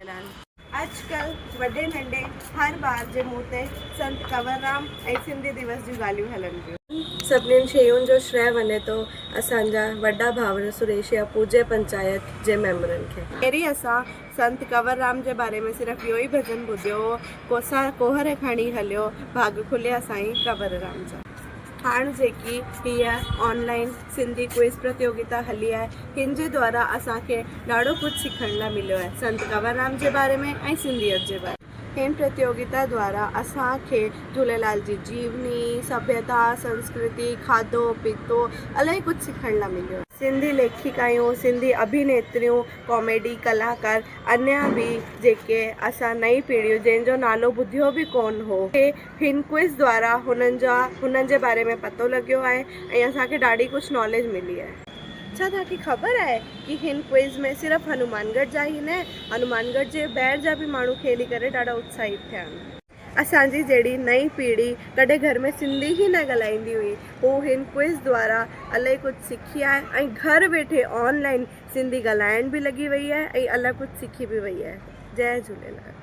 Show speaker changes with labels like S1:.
S1: جهوليلال. اڄڪلهه وڏي ننڍي هر ٻار جي منهن تي سنت ڪنور رام ۽ سنڌي ديوس جون ڳالهيون هلن پيون. سڀنين شين جو شريه وڃي ٿو اسان جا وڏا ڀائر سريش يا پوڄيه پنچائت جي ميمبرن کي. پهرين اسان سنت ڪنور رام جي باري ۾ صرف اهو ئي ڀڄن ٻڌيو هو، ڪوسا ڪوهر کڻي هليو، ڀاڳ کليا سائين ڪنور رام جا. هاڻ جيڪي هيء آن لائين سنڌي ڪوئز پرتيوگتا هلي آهي، هن جي دوارا اسان کي ڏاڍو ڪجهه سکڻ لاء مليو آهي، سنت ڪنور رام جي باري ۾ ۽ سنڌيت جي باري ۾. هن پرتيوگتا دوارا اسان کي جهوليلال جي جيوني، سڀيتا، سنسڪرتي، کاڌو پيتو الاهي ڪجهه سکڻ لاء مليو آهي. سنڌي ليکڪايون، سنڌي اڀينيتريون، ڪاميڊي ڪلاڪار اڃا به جيڪي اسان نئين پيڙهيون جنهن جو نالو ٻڌيو به ڪونه هو، کي هن ڪوئز دوارا هنن جا هنن جي باري ۾ پتو لڳيو آهي ۽ اسان کي ڏاڍي ڪجهه ناليج ملي آهي. ڇا توهان کي خبر آهي ڪي هن ڪوئز ۾ صرف هنومانڳڙهه جا ئي نه هنومانڳڙهه جي ٻاهر جا به ماڻهو کيلي ڪري ڏاڍا اتساهت ٿيا آهن. اسان جي جهڙي نئين پيڙهي ڪڏهن گهر ۾ سنڌي ئي نه ڳالهائيندي هئي هو هن ڪوئز دوارا الائي ڪجهه سکي آهي ۽ گهر ويٺي آن لائين سنڌي ڳالهائڻ به لڳي وئي آهي ۽ الائي ڪجهه سکي به وئي آهي. جئي جهوليلال.